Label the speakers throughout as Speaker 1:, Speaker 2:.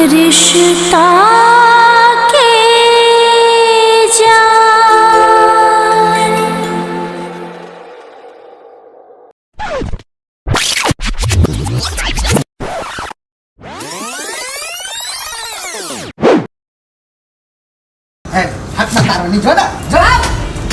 Speaker 1: रिश्ता के जान।
Speaker 2: ए, हट ना तारनी जो ना जो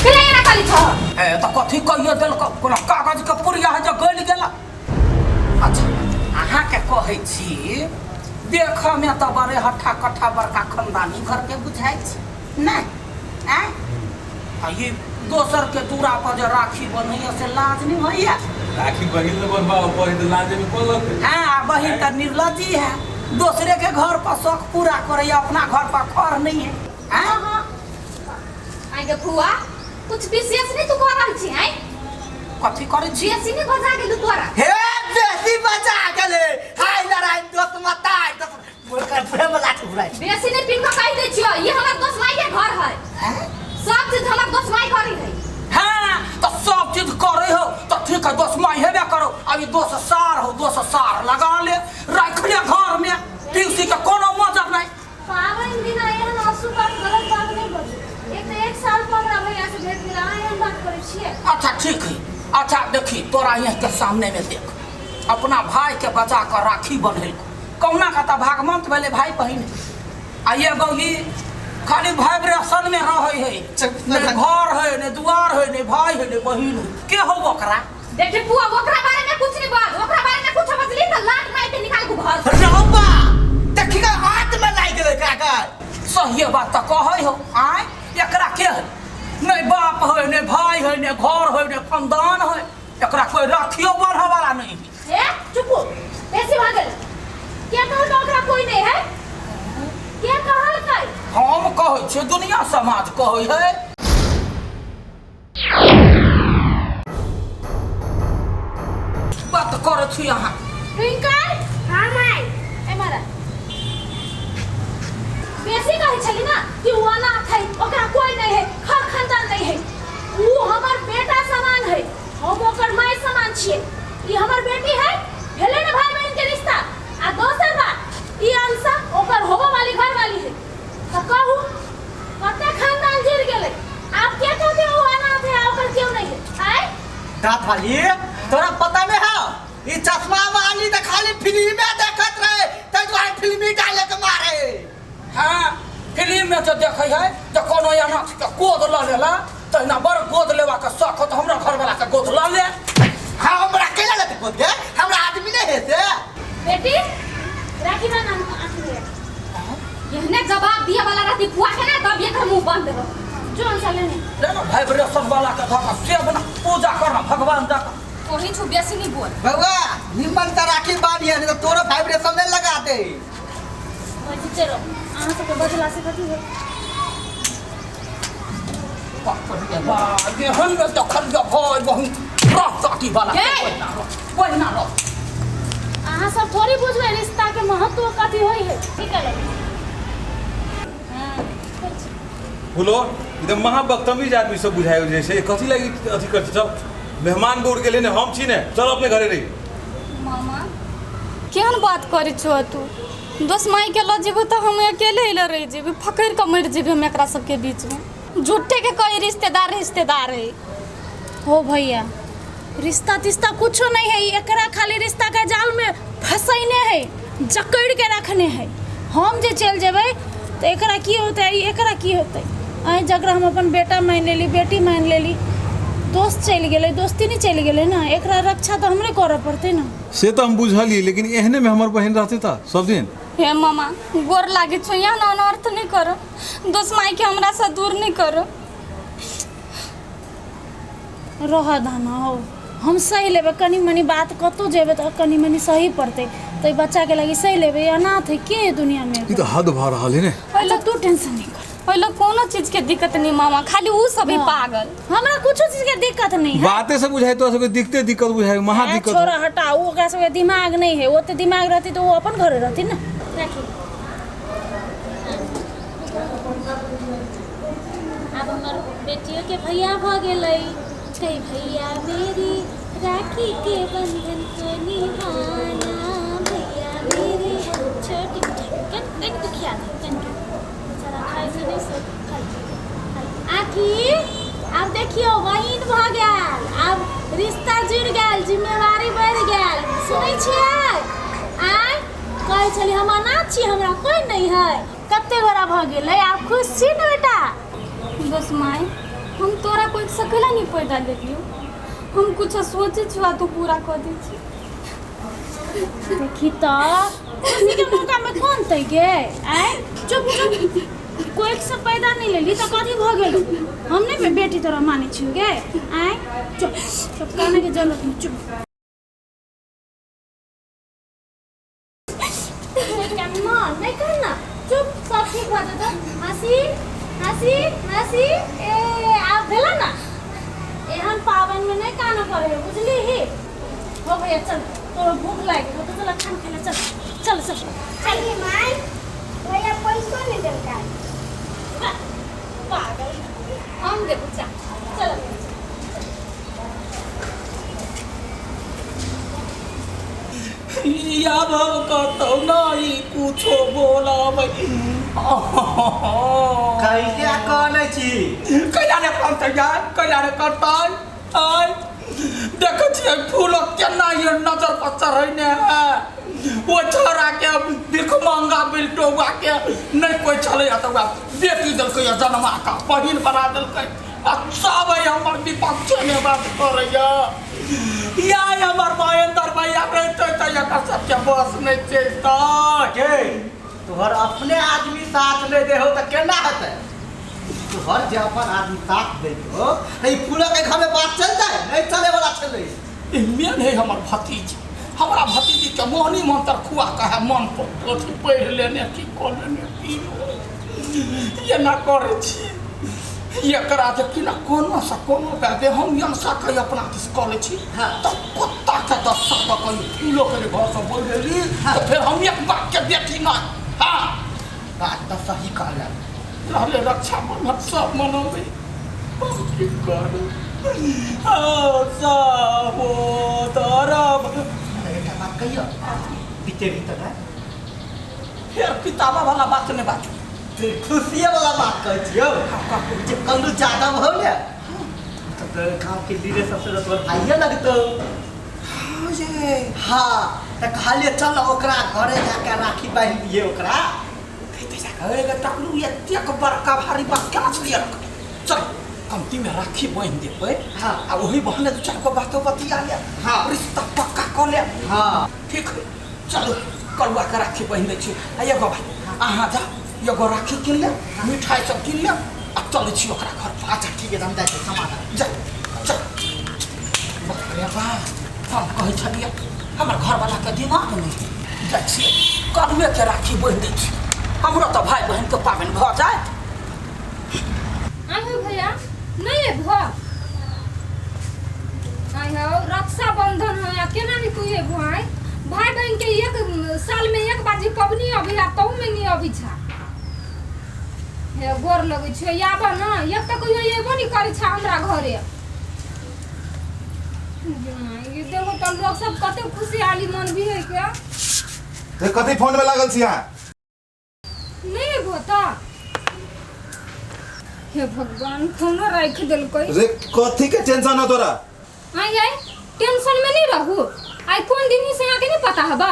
Speaker 3: केना एना करै छह
Speaker 4: ए तऽ कथी कहियो देलक कोनो कागज के पुरिया है जे गलि गेला। अच्छा अहाँके कहै छी देखऽ मे तऽ बड़े हट्ठा कट्ठा बड़का खानदानी घर के बुझाइ छै नहि आँय आ ई दोसर के दूरा पर जे राखी बन्हैया से लाज नहि होइया?
Speaker 5: राखी बहिन ने बनबाओ बहिन तऽ लाजे में कोन लगतै?
Speaker 4: हाँ बहिन तऽ निर्लज्जी है, दूसरे के घर पर शौक पूरा करैया, अपना घर पर खर नहीं है। हाँ
Speaker 3: हाँ आइ गे फुआ कुछ विशेष नहीं तू कर रहल छी आइ?
Speaker 4: कथी करै छी?
Speaker 3: बेसी नहीं बजा गेलू तोरा।
Speaker 2: हे बेसी बजा गेले हाय नारायण दोस्त मता दोस्त बोलकर पूरे में लाठी घुराइ
Speaker 3: बेसी नहीं पिन के कहि दै छियो, ये हमर दोस्त माई के घर है, सब चीज हमर दोस्त माई करी है।
Speaker 4: हाँ तो सब चीज करे हो तो ठीक है, दोस्त माई हेबे करो। अभी दोस्त सार हो, दोस्त सार लगा ले रख ले घर में, पीसी के कोनो मजर नहीं।
Speaker 6: पावन दिन एहन अशुभ बात गलत बात नहीं बजू। एक तऽ एक साल पर हमरा भैया से भेंट भेल, अहाँ एहन बात करै छियै?
Speaker 4: अच्छा ठीक है। अच्छा देखी तोरा यहाँ के सामने में देख अपना भाई के बचा कर राखी बन्हल कहुना का तऽ भागमंत भेलै भाई बहिन। आ ये गौली खाली वाइब्रेशन में रहे है, ने घर है ने दुआर है ने भाई है ने बहिन है, के हो ओकरा?
Speaker 3: देखी बुआ ओकरा बारे में कुछ नहीं बात, ओकरा बारे में कुछ बजली त लात मार के निकाल के घर से।
Speaker 2: रौबा देखी का हाथ में लागि गेलै काका।
Speaker 4: सही बात त कहै हो। आय एकरा के है? नहीं बाप है ने भाई है ने घर है ने खानदान है, एकरा कोई राखियो बढ़े वाला नहीं है।
Speaker 6: ए चुप हो, बेसी भागल के कहल ओकरा कोई नहीं है, के कहल कै?
Speaker 4: हम कहै छियै दुनिया समाज कहै है। बात करै छी अहाँ।
Speaker 6: ट्विंकल। हाँ माई। ए मारा बेसी कहै छली ना कि वो अनाथ है, ओकरा कोई नहीं है, खर खानदान नहीं है, वो हमर बेटा समान है, हम ओकर माय समान छियै, ई हमर बेटी है, भेलै ने भाई बहन के रिश्ता। आ दोसर बात ई अंशा ओकर होबो वाली घर वाली है, त कहू कते खानदान जुड़ गेलै, आप के कहते हो अनाथ है ओकर क्यों नहीं है? आय
Speaker 2: दांत वाली तोरा पता नहीं है ई चश्मा वाली त खाली फिल्म में देखत रहे, तै दुआरे फिल्मी डाले के मारे।
Speaker 4: हाँ फिल्म में जो देखै है त कोनो अनाथ के गोद ल लेला तहिना बड़ गोद लेवा के शौक हो त हमरा घर वाला के गोद ल ले।
Speaker 2: हाँ हमरा केला लेते गोद के, हमरा आदमी नहीं है से।
Speaker 6: बेटी राखी बना आँख में
Speaker 3: एहने जवाब दिया वाला रहती फुआ के ना तब एकर मुंह बंद रह।
Speaker 6: जो अंशा लेने
Speaker 4: ले ना वाइब्रेशन वाला के धक्का से बना पूजा करना भगवान जाका।
Speaker 3: कोही छु बेसी नहीं बोल।
Speaker 2: बउआ निमन से राखी बांधिए नहीं तो तोरो वाइब्रेशन में लगा दे।
Speaker 6: ओए चलो अहाँ सबके बजला से कथी होत?
Speaker 4: बाप रे बाप, एहन में देखल जे भाई बहिन रह साथी वाला
Speaker 3: हे!
Speaker 4: ओहिना रह, ओहिना रह।
Speaker 6: अहाँ सब थोड़ी बुझबै रिश्ता के महत्व कथी होई है। ठीक है
Speaker 5: बोलो एकदम महा बदतमीज आदमी सब बुझाइ जैसे कथी लगी अथी कर चल मेहमान बोर्ड गेले ने हम छी ने चल अपने घरे रही।
Speaker 3: मामा केहन बात करै छो तू? दोस माई के ल जेबो त हम अकेले ही रह जेबे, फकड़ के मर जेबे हम एकरा सबके बीच में। झूठे के कोई रिश्तेदार रिश्तेदार है।
Speaker 6: हो भैया रिश्ता तिश्ता कुछो नहीं है, एकरा खाली रिश्ता के जाल में फसैने है, जकड़ के रखने है। हम जे चल जेबै त एकरा की होतै, एकरा की होतै? आइ जकरा हम अपन बेटा मान लेली, बेटी मान लेली, दोस्त चलि गेलै, दोस्ती नहीं चलि गेलै ना, एकरा रक्षा तऽ हमरे करऽ पड़तै ना।
Speaker 5: से तऽ हम बुझलियै, लेकिन एहने में हमर बहिन रहतै तऽ सब दिन।
Speaker 3: हे मामा गोर लागे छो, यहाँ अनर्थ नहीं करो, दोस्त माई के हमरा से दूर नहीं करो।
Speaker 6: रह दाना हो, हम सही लेबै, कनी मनी बात कतौ जेबै तऽ कनी मनी सही पड़तै, तऽ ई बच्चा के लगी सही लेबै, अनाथ है के दुनिया में।
Speaker 5: ई तऽ हद भऽ रहल है ने।
Speaker 6: अच्छा तू टेंशन नहीं कर।
Speaker 3: पहले कोनो चीज के दिक्कत नहीं मामा, खाली ऊ सब ही पागल।
Speaker 6: हमरा कुछो चीज के दिक्कत नहीं है।
Speaker 5: बातें से बुझाई तो सबके दिक्कते दिक्कत बुझाई, महा दिक्कत।
Speaker 6: छोड़ा हटा, ऊ ओकरा सबके दिमाग नहीं है, ओते दिमाग रहती तो वो अपन घरे रहती ना। राखी अब हमर बेटियों के भैया भ गेलै, कही भैया मेरी राखी के बंधन को निभाना, भैया मेरे छोटी मिठाई कनिको खिया दे कनिको बेचारा खाइ से नहि से खाइ आखी आब देखियौ बहिन भऽ गेल आब रिश्ता जुड़ि गेल जिम्मेवारी बढ़ि गेल सुनै छियै आँय कहै छलियै हम अनाथ छी हमरा कोइ नहि है कते गोरा भऽ गेलै आब खुश छी ने बेटा
Speaker 3: बस माय हम तोरा कोई सकेला नहीं पैदा लेलियो हम कुछ सोचे छुआ तू पूरा कर दै छी
Speaker 6: देखी तऽ खुशीके मौकामे कोन तै गे आँय चुप चुप कोइक से पैदा नहि लेली तऽ कथी भऽ गेल हम नहि बेटी तोरा मानै छियौ गे आँय चुप चुप कानैके जरूरत नहि चुप ना नहि कर ना चुप सब ठीक भऽ जेतौ हँसी हँसी हँसी ए आब भेलै ना एहन पाबनिमे नहि कानऽ पड़ै है बुझलिही हो भैया चल तोरो भूख लागि गेल तऽ चल खाना खाइ चल चल चल
Speaker 1: चलिए माय भैया पैसो नहीं देलका
Speaker 6: पागल
Speaker 3: हम देबो चा
Speaker 6: चल
Speaker 4: याब हम कतौ नहीं कुछो बोलाबै
Speaker 2: कैसे कनै छी
Speaker 4: कैला रे करतै यार कैला रे करतै आय देखै छियै फूल केना ये नजर पर चढ़ैने है ओ छोरा के भिख मंगा बिलटौआ के नहि कोइ छलैया तऽ ओकरा बेटी देलकै जनमा का बहिन बना देलकै आ सब हमर विपक्षमे बात करैया या हमर महेंद्र भैया रहितै तऽ एकर सबके बस नहि चलितै
Speaker 2: के तोहर अपने आदमी साथ नहि दे हो तऽ केना हेतै तोहर जे अपन आदमी साथ दे हो तऽ ई पूरा के घर में बात चलतै नहि चले वाला छलै
Speaker 4: ई मेन है हमर भतीजी हमरा भतीजी के मोहनी मंत्र खुआ के है मन पर अथी पढ़ि लेने की कऽ लेने की एना करै छी एकरा जे कि ना कोनो से कोनो बात हम यमसा के अपना दिस कऽ लै छी
Speaker 2: हाँ।
Speaker 4: तऽ कुत्ता के दशा दऽ कऽ ई फूलो के जे घर से बोल गेली तऽ फेर हम एक बाप के बेटी नहि हाँ
Speaker 2: बात तऽ सही कहलक
Speaker 4: रहले रक्षा बंधन सब मनबै हम की करू सहोदर
Speaker 2: एकटा बात कहियो बीते भीतर है
Speaker 4: फेर किताबा वाला बात नहि बाजू
Speaker 2: फिर खुशिये वाला बात कहै छियौ जे कल्लू जादव हो ने तऽ गाँव के लीडर सबसे तो तोहर भाइये लगतौ
Speaker 4: हाँ ये
Speaker 2: हाँ तऽ कहलियै चल ओकरा घरे जाके राखी बान्हि दियै ओकरा
Speaker 4: अरे टकलू एतेक बड़का भारी बात केना छलियै रखने चल कमती में राखी बान्हि देबै
Speaker 2: हाँ।
Speaker 4: आ ओही बहाने दू चारि गो बातो बतिया लेब
Speaker 2: हाँ।
Speaker 4: रिश्ता पक्का कऽ लेब
Speaker 2: हाँ
Speaker 4: ठीक है चलू कलुआ के राखी बान्हि दै छी आ एगो बात अहाँ जाउ एगो राखी कीन लेब मिठाई सब कीन लेब आ चलै छी ओकरा घर पर
Speaker 2: अच्छा ठीक है हम जाइ छी सामान
Speaker 4: जा चल बाप रे बाप हम कहै छलियै हमर घरवलाके दिमाग नहि जाइ छियै कलुएके राखी बान्हि दै छी हमरो तऽ भाय बहिनके पाबनि भऽ जायत
Speaker 3: आहो भैया नहीं अयबहो आइ हौ रक्षाबंधन है आ केना नहीं तू अयबहो आइ भाई बहन के एक साल में एक बाजी पबनी अबै आ तहु में नहीं अबै छा हे गोर लगै छै आबऽ न एक तऽ कहियो अयबो नहीं करै छा हमरा घरे ये देखो तऽ लोग सब कते खुशहाली मनबी है के
Speaker 7: रे कथी फोन में लागल छी अहाँ
Speaker 3: नहीं अयबहो तऽ हे भगवान फोनो राखि देलकै
Speaker 7: रे कथी के टेंशन है तोरा
Speaker 3: आइ आइ टेंशन में नहीं रहू आइ कोन दिन ही से अहाँके नहीं पता हबा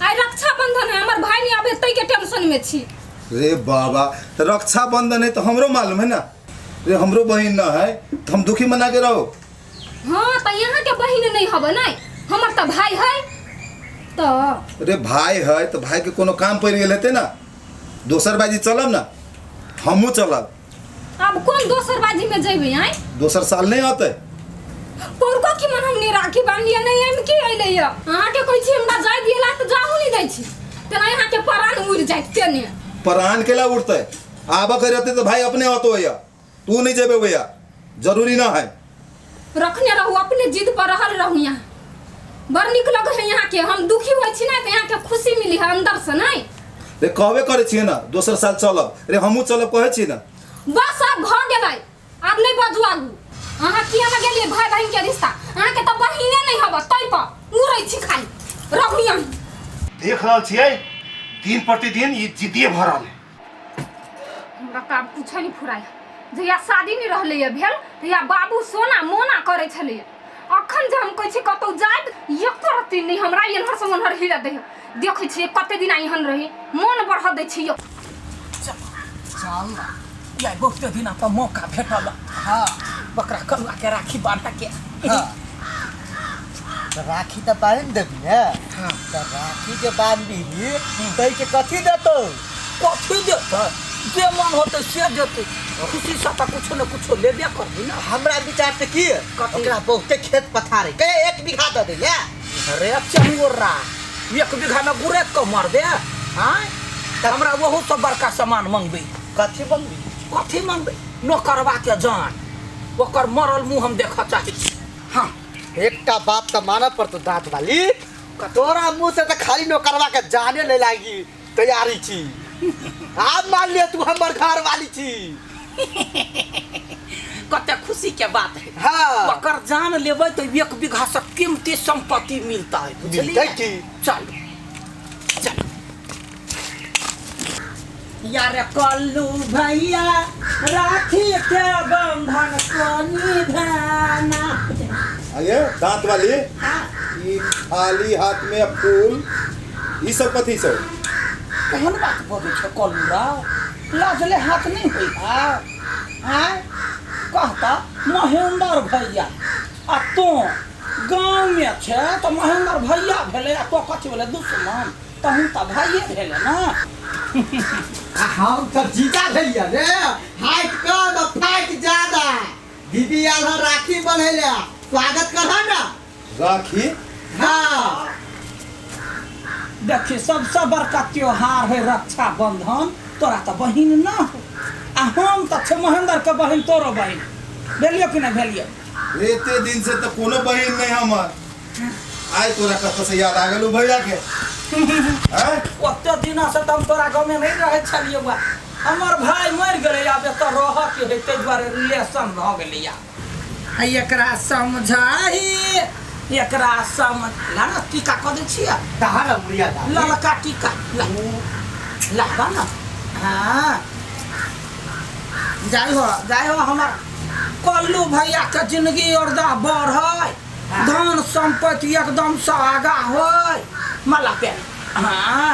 Speaker 3: आइ रक्षाबंधन है हमर भाई नहीं आबे तै के टेंशन में छी
Speaker 7: रे बाबा रक्षाबंधन है तो हमरो मालूम है ना रे हमरो बहिन ना है तो हम दुखी मना के रहो
Speaker 3: हाँ तो यहाँ के बहिन नहीं हबे नहीं हमर तो भाई है तो
Speaker 7: रे भाई है तो भाई के कोनो काम पड़ गेल हेतै ना दोसर बाजी चलब ना हमहूँ चलब
Speaker 3: अब कौन दोसर बाजी में जेबे आइ
Speaker 7: दोसर साल नहीं आते
Speaker 3: पौरको की मन हम नहीं राखी बांध लिया नहीं एम की अइले या अहाँ के कहै छी हमरा जाय दियला तऽ जाहू नहीं दै छी तेना यहाँ के प्राण उड़ि जायत तेने
Speaker 7: प्राण केला उड़ते आबऽ के रहते तो भाई अपने आतो भैया तू नहीं जेबे भैया जरूरी ना है
Speaker 3: रखने रहू अपने जिद पर रहल रहू यहाँ बड़ नीक लगे है यहाँ के हम दुखी होइ छी ना तऽ यहाँ के खुशी मिली है अंदर से नहीं
Speaker 7: रे कहबे करे छियै ना दोसर साल चलब रे हमहूँ चलब कहै छी ना
Speaker 3: बस आब भऽ गेलै आब नहि बाजू आगू अहाँ किया ने गेलियै भाई बहिन के रिश्ता अहाँ के तऽ बहिने नहि हब तै पर उड़ै छी खाली रहू यहाँ
Speaker 7: देख रहल छियै
Speaker 8: दिन प्रतिदिन ई जिद्दिए भऽ रहल है।
Speaker 3: हमरा तऽ आब कुछो नहि फुराय। जहिया शादी नहि रहलैए भेल तहिया बाबू सोना मोना करै छलैए। अखन जे हम कहै छी कतहु जायब, एको रत्ती नहि हमरा एन्हर से ओन्हर हिलऽ दै। देखै छियै कते दिना एहन रही, मोन बढ़ऽ दै छी यौ।
Speaker 4: चल ना या, बहुते दिना पर मौका भेटल।
Speaker 2: हाँ।
Speaker 4: बकरा कलुआ के राखी बांध के।
Speaker 2: हाँ, तऽ राखी तऽ बान्हि देबी ने?
Speaker 4: हाँ।
Speaker 2: तऽ राखी जे बान्हबी ताहिके कथी देतौ?
Speaker 4: कथी देतै? जे मन होतै से देतै। खुशी से तऽ कुछो ने कुछो लेबे करबी ना।
Speaker 2: हमरा विचार से की
Speaker 4: कथी?
Speaker 2: ओकरा बहुते खेत पथार है, कहे 1 बीघा दऽ दै ले।
Speaker 4: अरे चंगोरा, 1 बीघा में गुरेक के मर दे। हाँ, हमरा ओहू से बड़का सामान मंगबे।
Speaker 2: कथी मंगबी?
Speaker 4: कथी मंगबे? नौकरवा के जान, ओकर मरल मुंह हम देखऽ चाहै छी। हाँ।
Speaker 2: एकटा बात तऽ मानऽ पड़तौ दाँत वाली, तोरा मुँह से तऽ खाली नौकरवा के जाने नहीं लागी तैयारी छी। आब मान लिअ तू हमर घर वाली छी।
Speaker 4: कते खुशी के बात है।
Speaker 2: हाँ।
Speaker 4: ओकर जान लेबै तो 1 बीघा से कीमती संपत्ति मिलता है, बुझलियै?
Speaker 2: मिलतै की?
Speaker 4: चल चल यार। कल्लू भैया, राखी के बंधन को निभाना।
Speaker 7: आगे दांत वाली, ई खाली हाथ में फूल, ई सब कथी सब?
Speaker 4: केहन बात बजै छै कल्लू राव? लाजले हाथ नहीं होइ है? आँय, कहता महेंद्र भैया आ तों गाँव में छै तऽ महेंद्र भैया भेलै आ तो कथी भेलै? दुश्मन? तहूँ तऽ भाइये भेलै ने।
Speaker 2: आ हम तऽ जीजा भेलियै रे, हाइट कम आ फाइट ज्यादा। दीदी आयल हन राखी बन्है ले, स्वागत करह ने।
Speaker 7: राखी?
Speaker 2: हाँ।
Speaker 4: देखी, सबसे बड़का त्योहार है रक्षाबंधन। तोरा तऽ बहिन ना हो आ हम तऽ छै महेंद्र के बहिन, तोरो बहिन भेलियो कि नहि भेलियो?
Speaker 7: रे, एते दिन से तो कोनो बहिन नहीं हमर, आइ तोरा कतऽ से याद आ गेलौ भैया के, हैं?
Speaker 4: ओते दिना से तऽ हम तोरा गाँवमे नहि रहै छलियै बा। हमर भाय मरि गेलै, आब एतऽ रहऽ के है, ताहि दुआरे रिलेशन भऽ गेलै। आ एकरा समझाही, एकरा समझ ला ना, टीका कऽ दै छियै।
Speaker 2: कहाँ ना मुड़िया दा।
Speaker 4: ललका टीका ला, ला ना। हाँ, जाइ हो, जाइ हो। हमर कल्लू भैया के जिंदगी औरदा बढ़ै, धन संपत्ति एकदम से आगा होय। माला पे, हाँ।